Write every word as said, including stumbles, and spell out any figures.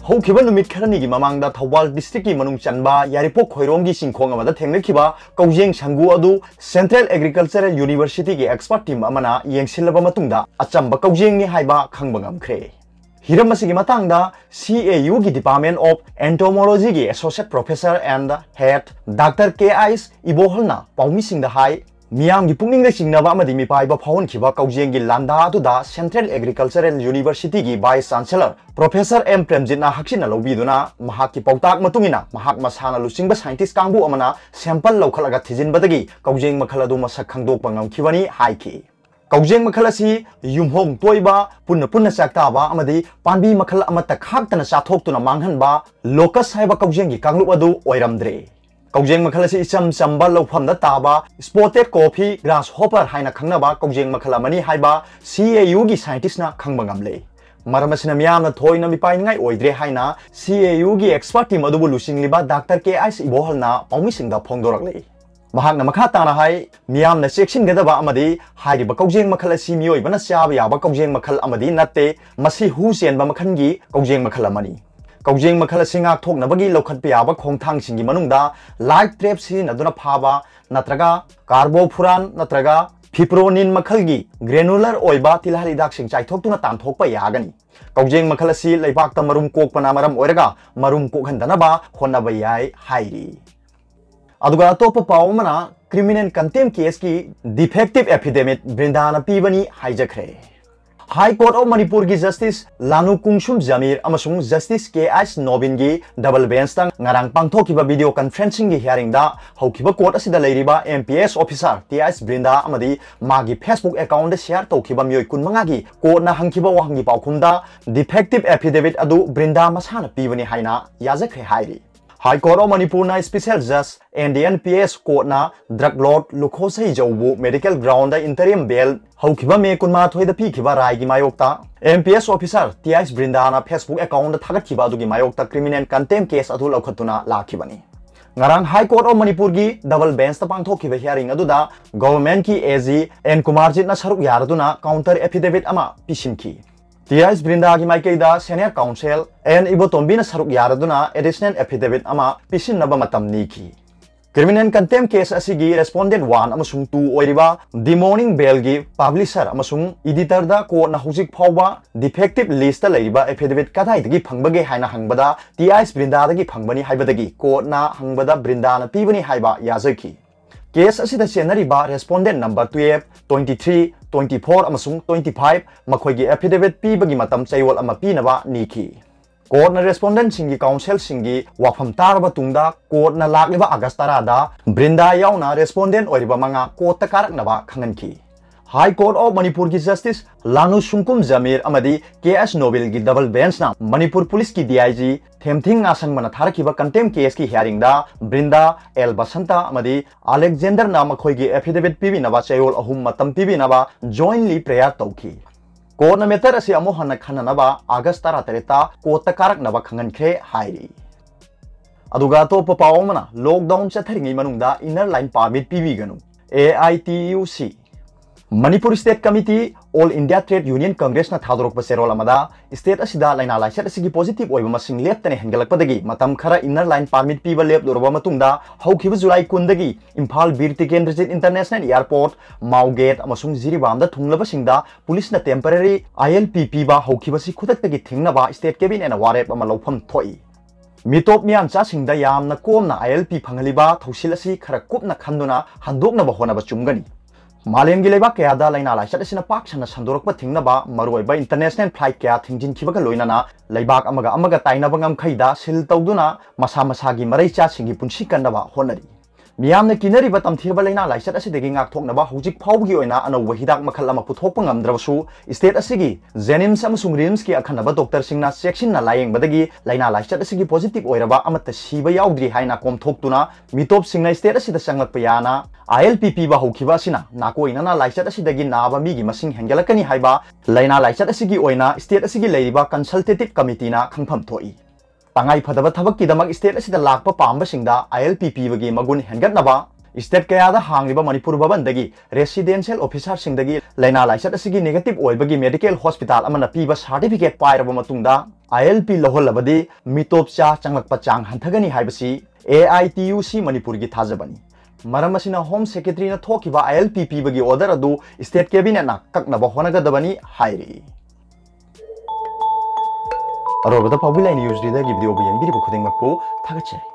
ꯍꯧꯈꯤꯕ ꯅꯨꯃꯤꯠ ꯈꯔꯅꯤꯒꯤ ꯃꯃꯥꯡꯗ ꯊꯧꯕꯥꯜ district ꯀꯤ ꯃꯅꯨꯡ ꯆꯟꯕ ꯌꯥꯏꯔꯤꯄꯣꯛ ꯈꯣꯏꯔꯣꯡꯒꯤ ꯆꯤꯡꯈꯣꯡ ꯑꯃꯗ ꯊꯦꯡꯅꯈꯤꯕ ꯀꯧꯖꯦꯡ ꯁꯪꯒꯨ ꯑꯗꯨ Central Agricultural University ꯒꯤ expert team ꯑꯃꯅ ꯌꯦꯡꯁꯤꯜꯂꯕ ꯃꯇꯨꯡꯗ ꯑꯆꯝꯕ ꯀꯧꯖꯦꯡꯅꯤ ꯍꯥꯏꯕ ꯈꯪꯕ ꯉꯝꯈ꯭ꯔꯦ꯫ ꯍꯤꯔꯝ ꯑꯁꯤꯒꯤ ꯃꯇꯥꯡꯗ C A U ꯒꯤ Department of Entomology ꯒꯤ Associate Professor and Head Doctor K Ice ꯏꯕꯣꯍꯜꯅ ꯄꯥꯎꯃꯤꯁꯤꯡꯗ ꯍꯥꯏ, ꯃꯤꯌꯥꯝꯒꯤ ꯄꯨꯛꯅꯤꯡꯗ ꯆꯤꯡꯅꯕ ꯑꯃꯗꯤ ꯃꯤꯄꯥꯏꯕ ꯐꯥꯎꯍꯟꯈꯤꯕ ꯀꯧꯖꯦꯡꯒꯤ ꯂꯥꯟꯗꯥ ꯑꯗꯨꯗ Central Agricultural University ꯒꯤ Vice Chancellor Professor M ꯄ꯭ꯔꯦꯝꯖꯤꯠꯅ ꯍꯛꯆꯤꯟꯅ ꯂꯧꯕꯤꯗꯨꯅ, ꯃꯍꯥꯛꯀꯤ ꯄꯥꯎꯇꯥꯛ ꯃꯇꯨꯡ ꯏꯟꯅ ꯃꯍꯥꯛ ꯃꯁꯥꯅ ꯂꯨꯆꯤꯡꯕ scientist ꯀꯥꯡꯕꯨ ꯑꯃꯅ sample ꯂꯧꯈꯠꯂꯒ ꯊꯤꯖꯤꯟꯕꯗꯒꯤ ꯀꯧꯖꯦꯡ ꯃꯈꯜ ꯑꯗꯨ ꯃꯁꯛ ꯈꯪꯗꯣꯛꯄ ꯉꯝꯈꯤꯕꯅꯤ ꯍꯥꯏꯈꯤ꯫ ꯀꯧꯖꯦꯡ ꯃꯈꯜ ꯑꯁꯤ ꯌꯨꯝꯍꯣꯡ ꯇꯣꯏꯕ, ꯄꯨꯟꯅ ꯄꯨꯟꯅ ꯆꯥꯛ ꯇꯥꯕ ꯑꯃꯗꯤ ꯄꯥꯝꯕꯤ ꯃꯈꯜ ꯑꯃꯠꯇ ꯈꯥꯛꯇꯅ ꯆꯥꯊꯣꯛꯇꯨꯅ ꯃꯥꯡꯍꯟꯕ locust ꯍꯥꯏꯕ ꯀꯧꯖꯦꯡꯒꯤ ꯀꯥꯡꯂꯨꯞ ꯑꯗꯨ ꯑꯣꯏꯔꯝꯗ꯭ꯔꯦ꯫ ꯀꯧꯖꯦꯡ ꯃꯈꯜ ꯑꯁꯤ ꯏꯆꯝ ꯆꯝꯕ ꯂꯧꯐꯝꯗ ꯇꯥꯕ spotted coffee grasshopper ꯍꯥꯏꯅ ꯈꯪꯅꯕ ꯀꯧꯖꯦꯡ ꯃꯈꯜ ꯑꯃꯅꯤ ꯍꯥꯏꯕ C A U ꯒꯤ scientist ꯅ ꯈꯪꯕ ꯉꯝꯂꯦ꯫ ꯃꯔꯝ ꯑꯁꯤꯅ ꯃꯤꯌꯥꯝꯅ ꯊꯣꯏꯅ ꯃꯤꯄꯥꯏꯅꯤꯡꯉꯥꯏ ꯑꯣꯏꯗ꯭ꯔꯦ ꯍꯥꯏꯅ C A U ꯒꯤ expert team ꯑꯗꯨꯕꯨ ꯂꯨꯆꯤꯡꯂꯤꯕ Doctor K Ice ꯏꯕꯣꯍꯜꯅ ꯄꯥꯎꯃꯤꯁꯤꯡꯗ ꯐꯣꯡꯗꯣꯔꯛꯂꯤ꯫ ꯃꯍꯥꯛꯅ ꯃꯈꯥ ꯇꯥꯅ ꯍꯥꯏ, ꯃꯤꯌꯥꯝꯅ ꯆꯦꯛꯁꯤꯟꯒꯗꯕ ꯑꯃꯗꯤ ꯍꯥꯏꯔꯤꯕ ꯀꯧꯖꯦꯡ ꯃꯈꯜ ꯑꯁꯤ ꯃꯤꯑꯣꯏꯕꯅ ꯆꯥꯕ ꯌꯥꯕ ꯀꯧꯖꯦꯡ ꯃꯈꯜ ꯑꯃꯗꯤ ꯅꯠꯇꯦ, ꯃꯁꯤ ꯍꯨ ꯆꯦꯟꯕ ꯃꯈꯜꯒꯤ ꯀꯧꯖꯦꯡ ꯃꯈꯜ ꯑꯃꯅꯤ꯫ ꯀꯧꯖꯦꯡ ꯃꯈꯜ ꯑꯁꯤ ꯉꯥꯛꯊꯣꯛꯅꯕꯒꯤ ꯂꯧꯈꯠꯄ ꯌꯥꯕ ꯈꯣꯡꯊꯥꯡꯁꯤꯡꯒꯤ ꯃꯅꯨꯡꯗ light trap ꯁꯤꯖꯤꯟꯅꯗꯨꯅ ꯐꯥꯕ ꯅꯠꯇ꯭ꯔꯒ carbofuran ꯅꯠꯇ꯭ꯔꯒ fipronil ꯃꯈꯜꯒꯤ granular ꯑꯣꯏꯕ ꯇꯤꯜꯍꯥꯠ ꯍꯤꯗꯥꯛꯁꯤꯡ ꯆꯥꯏꯊꯣꯛꯇꯨꯅ ꯇꯥꯟꯊꯣꯛꯄ ꯌꯥꯒꯅꯤ꯫ ꯀꯧꯖꯦꯡ ꯃꯈꯜ ꯑꯁꯤ ꯂꯩꯕꯥꯛꯇ ꯃꯔꯨꯝ ꯀꯣꯛꯄꯅ ꯃꯔꯝ ꯑꯣꯏꯔꯒ ꯃꯔꯨꯝ ꯀꯣꯛꯍꯟꯗꯅꯕ ꯍꯣꯠꯅꯕ ꯌꯥꯏ ꯍꯥꯏꯔꯤ꯫ ꯑꯗꯨꯒ ꯑꯇꯣꯞꯄ ꯄꯥꯎ ꯑꯃꯅ criminal contempt case ꯀꯤ defective affidavit ꯕ꯭ꯔꯤꯟꯗꯥꯅ ꯄꯤꯕꯅꯤ ꯍꯥꯏꯖꯈ꯭ꯔꯦ꯫ High Court of ꯃꯅꯤꯄꯨꯔꯒꯤ Justice ꯂꯥꯅꯨ ꯀꯨꯡꯁꯨꯝ ꯖꯃꯤꯔ ꯑꯃꯁꯨꯡ Justice K Ice ꯅꯣꯕꯤꯟꯒꯤ double bench ꯇ ꯉꯔꯥꯡ ꯄꯥꯡꯊꯣꯛꯈꯤꯕ video conferencing ꯒꯤ hearing ꯗ ꯍꯧꯈꯤꯕ court ꯑꯁꯤꯗ ꯂꯩꯔꯤꯕ M P S officer T Ice ꯕ꯭ꯔꯤꯟꯗꯥ ꯑꯃꯗꯤ ꯃꯥꯒꯤ Facebook account ꯗ share ꯇꯧꯈꯤꯕ ꯃꯤꯑꯣꯏ ꯀꯨꯟꯃꯉꯥꯒꯤ court ꯅ ꯍꯪꯈꯤꯕ ꯋꯥꯍꯪꯒꯤ ꯄꯥꯎꯈꯨꯝꯗ defective affidavit ꯑꯗꯨ ꯕ꯭ꯔꯤꯟꯗꯥ ꯃꯁꯥꯅ ꯄꯤꯕꯅꯤ ꯍꯥꯏꯅ ꯌꯥꯖꯈ꯭ꯔꯦ ꯍꯥꯏꯔꯤ꯫ High Court of ꯃꯅꯤꯄꯨꯔꯅ Special Judge and N P S court ꯅ drug lord ꯂꯨꯈꯣꯁꯩꯖꯧꯕꯨ medical ground ꯗ interim bail ꯍꯧꯈꯤꯕ ꯃꯦ ꯀꯨꯟꯃꯥꯊꯣꯏꯗ ꯄꯤꯈꯤꯕ ꯔꯥꯏꯒꯤ ꯃꯥꯌꯣꯛꯇ M P S officer T Ice ꯕ꯭ꯔꯤꯟꯗꯥꯅ Facebook account ꯗ ꯊꯥꯒꯠꯈꯤꯕ ꯑꯗꯨꯒꯤ ꯃꯥꯌꯣꯛꯇ criminal contempt case ꯑꯗꯨ ꯂꯧꯈꯠꯇꯨꯅ ꯂꯥꯛꯈꯤꯕꯅꯤ꯫ ꯉꯔꯥꯡ High Court of ꯃꯅꯤꯄꯨꯔꯒꯤ double bench ꯇ ꯄꯥꯡꯊꯣꯛꯈꯤꯕ hearing ꯑꯗꯨꯗ government ꯀꯤ A G N ꯀꯨꯃꯥꯔꯖꯤꯠꯅ ꯁꯔꯨꯛ ꯌꯥꯔꯗꯨꯅ counter affidavit ꯑꯃ ꯄꯤꯁꯤꯟꯈꯤ꯫ ꯇꯤ ꯑꯥꯏ ꯑꯦꯁ ꯕ꯭ꯔꯤꯟꯗꯥꯒꯤ ꯃꯥꯏꯀꯩꯗ senior counsel ꯑꯦꯟ ꯏꯕꯣꯇꯣꯝꯕꯤꯅ ꯁꯔꯨꯛ ꯌꯥꯔꯗꯨꯅ additional affidavit ꯑꯃ ꯄꯤꯁꯤꯟꯅꯕ ꯃꯇꯝ ꯅꯤꯈꯤ꯫ Criminal contempt case ꯑꯁꯤꯒꯤ respondent one ꯑꯃꯁꯨꯡ two ꯑꯣꯏꯔꯤꯕ The Morning Bell ꯒꯤ publisher ꯑꯃꯁꯨꯡ editor ꯗ court ꯅ ꯍꯧꯖꯤꯛ ꯐꯥꯎꯕ defective list ꯇ ꯂꯩꯔꯤꯕ affidavit ꯀꯗꯥꯏꯗꯒꯤ ꯐꯪꯕꯒꯦ ꯍꯥꯏꯅ ꯍꯪꯕꯗ, ꯇꯤ ꯑꯥꯏ ꯑꯦꯁ ꯕ꯭ꯔꯤꯟꯗꯥꯗꯒꯤ ꯐꯪꯕꯅꯤ ꯍꯥꯏꯕꯗꯒꯤ court ꯅ ꯍꯪꯕꯗ ꯕ꯭ꯔꯤꯟꯗꯥꯅ ꯄꯤꯕꯅꯤ ꯍꯥꯏꯕ ꯌꯥꯖꯈꯤ꯫ Case ꯑꯁꯤꯗ ꯆꯦꯟꯅꯔꯤꯕ respondent number twelve, twenty three, twenty four ꯑꯃꯁꯨꯡ twenty five ꯃꯈꯣꯏꯒꯤ affidavit ꯄꯤꯕꯒꯤ ꯃꯇꯝ ꯆꯌꯣꯜ ꯑꯃ ꯄꯤꯅꯕ ꯅꯤꯈꯤ꯫ Court ꯅ respondent ꯁꯤꯡꯒꯤ counsel ꯁꯤꯡꯒꯤ ꯋꯥꯐꯝ ꯇꯥꯔꯕ ꯇꯨꯡꯗ, court ꯅ ꯂꯥꯛꯂꯤꯕ August ꯇꯔꯥꯗ ꯕ꯭ꯔꯤꯟꯗꯥ ꯌꯥꯎꯅ respondent ꯑꯣꯏꯔꯤꯕ ꯃꯉꯥ court ꯇ ꯀꯥꯔꯛꯅꯕ ꯈꯪꯍꯟꯈꯤ꯫ High Court of Manipur ꯒꯤ Justice ꯂꯥꯅꯨ ꯁꯨꯡꯀꯨꯝ ꯖꯃꯤꯔ ꯑꯃꯗꯤ ꯀꯦ ꯑꯦꯁ ꯅꯣꯕꯦꯜ ꯒꯤ double bench ꯅ ꯃꯅꯤꯄꯨꯔ ꯄꯨꯂꯤꯁꯀꯤ D I G ꯊꯦꯝꯊꯤꯡ ꯉꯥꯁꯪꯕꯅ ꯊꯥꯔꯛꯈꯤꯕ contempt case ꯀꯤ hearing ꯗ ꯕ꯭ꯔꯤꯟꯗꯥ, ꯑꯦꯜ ꯕꯁꯟꯇ ꯑꯃꯗꯤ ꯑꯂꯦꯛꯖꯦꯟꯗꯔꯅ ꯃꯈꯣꯏꯒꯤ affidavit ꯄꯤꯕꯤꯅꯕ ꯆꯌꯣꯜ ꯑꯍꯨꯝ ꯃꯇꯝ ꯄꯤꯕꯤꯅꯕ jointly prayer ꯇꯧꯈꯤ꯫ Court ꯅ matter ꯑꯁꯤ ꯑꯃꯨꯛ ꯍꯟꯅ ꯈꯟꯅꯅꯕ August ꯇꯔꯥꯇꯔꯦꯠꯇ court ꯇ ꯀꯥꯔꯛꯅꯕ ꯈꯪꯍꯟꯈ꯭ꯔꯦ ꯍꯥꯏꯔꯤ꯫ ꯑꯗꯨꯒ ꯑꯇꯣꯞꯄ ꯄꯥꯎ ꯑꯃꯅ, lockdown ꯆꯠꯊꯔꯤꯉꯩ ꯃꯅꯨꯡꯗ inner line permit ꯄꯤꯕꯤꯒꯅꯨ꯫ A I T U C, Manipur State Committee, All India Trade Union Congress ꯅ ꯊꯥꯗꯣꯔꯛꯄ ꯆꯦꯔꯣꯜ ꯑꯃꯗ, state ꯑꯁꯤꯗ ꯂꯥꯏꯅꯥ ꯂꯥꯏꯆꯠ ꯑꯁꯤꯒꯤ positive ꯑꯣꯏꯕ ꯃꯁꯤꯡ ꯂꯦꯞꯇꯅ ꯍꯦꯟꯒꯠꯂꯛꯄꯗꯒꯤ ꯃꯇꯝ ꯈꯔ inner line permit ꯄꯤꯕ ꯂꯦꯞꯂꯨꯔꯕ ꯃꯇꯨꯡꯗ, ꯍꯧꯈꯤꯕ July ꯀꯨꯟꯗꯒꯤ Imphal Bir Tikendrajit International Airport, ꯃꯥꯎꯒꯦꯠ ꯑꯃꯁꯨꯡ ꯖꯤꯔꯤꯕꯥꯝꯗ ꯊꯨꯡꯂꯕꯁꯤꯡꯗ ꯄꯨꯂꯤꯁꯅ temporary I L P ꯄꯤꯕ ꯍꯧꯈꯤꯕꯁꯤ ꯈꯨꯗꯛꯇꯒꯤ ꯊꯤꯡꯅꯕ state cabinet ꯅ ꯋꯥꯔꯦꯞ ꯑꯃ ꯂꯧꯐꯝ ꯊꯣꯛꯏ꯫ ꯃꯤꯇꯣꯞ ꯃꯤꯌꯥꯟꯆꯥꯁꯤꯡꯗ ꯌꯥꯝꯅ ꯀꯣꯝꯅ I L P ꯐꯪꯍꯜꯂꯤꯕ ꯊꯧꯁꯤꯜ ꯑꯁꯤ ꯈꯔ ꯀꯨꯞꯅ ꯈꯟꯗꯨꯅ ꯍꯟꯗꯣꯛꯅꯕ ꯍꯣꯠꯅꯕ ꯆꯨꯝꯒꯅꯤ꯫ ꯃꯥꯂꯦꯝꯒꯤ ꯂꯩꯕꯥꯛ ꯀꯌꯥꯗ ꯂꯥꯏꯅꯥ ꯂꯥꯏꯆꯠ ꯑꯁꯤꯅ ꯄꯥꯛ ꯁꯟꯅ ꯁꯟꯗꯣꯔꯛꯄ ꯊꯤꯡꯅꯕ ꯃꯔꯨꯑꯣꯏꯕ international flight ꯀꯌꯥ ꯊꯤꯡꯖꯤꯟꯈꯤꯕꯒ ꯂꯣꯏꯅꯅ, ꯂꯩꯕꯥꯛ ꯑꯃꯒ ꯑꯃꯒ ꯇꯥꯏꯅꯕ ꯉꯝꯈꯩꯗ seal ꯇꯧꯗꯨꯅ ꯃꯁꯥ ꯃꯁꯥꯒꯤ ꯃꯔꯩꯆꯥꯁꯤꯡꯒꯤ ꯄꯨꯟꯁꯤ ꯀꯟꯅꯕ ꯍꯣꯠꯅꯔꯤ꯫ ꯃꯤꯌꯥꯝꯅ ꯀꯤꯅꯔꯤꯕ ꯇꯝꯊꯤꯔꯕ ꯂꯥꯏꯅꯥ ꯂꯥꯏꯆꯠ ꯑꯁꯤꯗꯒꯤ ꯉꯥꯛꯊꯣꯛꯅꯕ ꯍꯧꯖꯤꯛ ꯐꯥꯎꯕꯒꯤ ꯑꯣꯏꯅ ꯑꯅꯧꯕ ꯍꯤꯗꯥꯛ ꯃꯈꯜ ꯑꯃ ꯄꯨꯊꯣꯛꯄ ꯉꯝꯗ꯭ꯔꯕꯁꯨ, state ꯑꯁꯤꯒꯤ JNIMS ꯑꯃꯁꯨꯡ RIMS ꯀꯤ ꯑꯈꯟꯅꯕ doctor ꯁꯤꯡꯅ ꯆꯦꯛꯁꯤꯟꯅ ꯂꯥꯌꯦꯡꯕꯗꯒꯤ ꯂꯥꯏꯅꯥ ꯂꯥꯏꯆꯠ ꯑꯁꯤꯒꯤ positive ꯑꯣꯏꯔꯕ ꯑꯃꯠꯇ ꯁꯤꯕ ꯌꯥꯎꯗ꯭ꯔꯤ ꯍꯥꯏꯅ ꯀꯣꯝꯊꯣꯛꯇꯨꯅ, ꯃꯤꯇꯣꯞꯁꯤꯡꯅ state ꯑꯁꯤꯗ ꯆꯪꯂꯛꯄ ꯌꯥꯅ I L P ꯄꯤꯕ ꯍꯧꯈꯤꯕ ꯑꯁꯤꯅ ꯅꯥꯀꯣꯏꯅꯅ ꯂꯥꯏꯆꯠ ꯑꯁꯤꯗꯒꯤ ꯅꯥꯕ ꯃꯤꯒꯤ ꯃꯁꯤꯡ ꯍꯦꯟꯒꯠꯂꯛꯀꯅꯤ ꯍꯥꯏꯕ ꯂꯥꯏꯅꯥ ꯂꯥꯏꯆꯠ ꯑꯁꯤꯒꯤ ꯑꯣꯏꯅ state ꯑꯁꯤꯒꯤ ꯂꯩꯔꯤꯕ consultative committee ꯅ ꯈꯪꯐꯝ ꯊꯣꯛꯏ꯫ ꯇꯉꯥꯏ ꯐꯗꯕ ꯊꯕꯛꯀꯤꯗꯃꯛ state ꯑꯁꯤꯗ ꯂꯥꯛꯄ ꯄꯥꯝꯕꯁꯤꯡꯗ I L P ꯄꯤꯕꯒꯤ ꯃꯒꯨꯟ ꯍꯦꯟꯒꯠꯅꯕ, ꯁ꯭ꯇꯦꯠ ꯀꯌꯥꯗ ꯍꯥꯡꯂꯤꯕ ꯃꯅꯤꯄꯨꯔ ꯚꯕꯟꯗꯒꯤ ꯔꯦꯁꯤꯗꯦꯟꯁꯤꯌꯦꯜ ꯑꯣꯐꯤꯁꯥꯔꯁꯤꯡꯗꯒꯤ ꯂꯥꯏꯅꯥ ꯂꯥꯏꯆꯠ ꯑꯁꯤꯒꯤ ꯅꯦꯒꯦꯇꯤꯚ ꯑꯣꯏꯕꯒꯤ ꯃꯦꯗꯤꯀꯦꯜ ꯍꯣꯁꯄꯤꯇꯥꯜ ꯑꯃꯅ ꯄꯤꯕ ꯁꯥꯔꯇꯤꯐꯤꯀꯦꯠ ꯄꯥꯏꯔꯕ ꯃꯇꯨꯡꯗ ꯑꯥꯏ ꯑꯦꯜ ꯄꯤ ꯂꯧꯍꯜꯂꯕꯗꯤ ꯃꯤꯇꯣꯞ ꯆꯥ ꯆꯪꯂꯛꯄ ꯆꯥꯡ ꯍꯟꯊꯒꯅꯤ ꯍꯥꯏꯕꯁꯤ ꯑꯦ ꯑꯥꯏ ꯇꯤ ꯌꯨ ꯁꯤ ꯃꯅꯤꯄꯨꯔꯒꯤ ꯊꯥꯖꯕꯅꯤ꯫ ꯃꯔꯝ ꯑꯁꯤꯅ ꯍꯣꯝ ꯁꯦꯀ꯭ꯔꯦꯇꯔꯤꯅ ꯊꯣꯛꯈꯤꯕ ꯑꯥꯏ ꯑꯦꯜ ꯄꯤ ꯄꯤꯕꯒꯤ ꯑꯣꯔꯗꯔ ꯑꯗꯨ ꯁ꯭ꯇꯦꯠ ꯀꯦꯕꯤꯅꯦꯠꯅ ꯀꯛꯅꯕ ꯍꯣꯠꯅꯒꯗꯕꯅꯤ ꯍꯥꯏꯔꯤ꯫ ꯑꯔꯣꯏꯕꯗ ꯄꯥꯎꯕꯤ ꯂꯥꯏ ꯅ꯭ꯌꯨꯁ ꯔꯤꯗꯔꯒꯤ ꯚꯤꯗꯤꯑꯣꯕꯨ ꯌꯦꯡꯕꯤꯔꯤꯕ ꯈꯨꯗꯤꯡꯃꯛꯄꯨ ꯊꯥꯒꯠꯆꯔꯤ꯫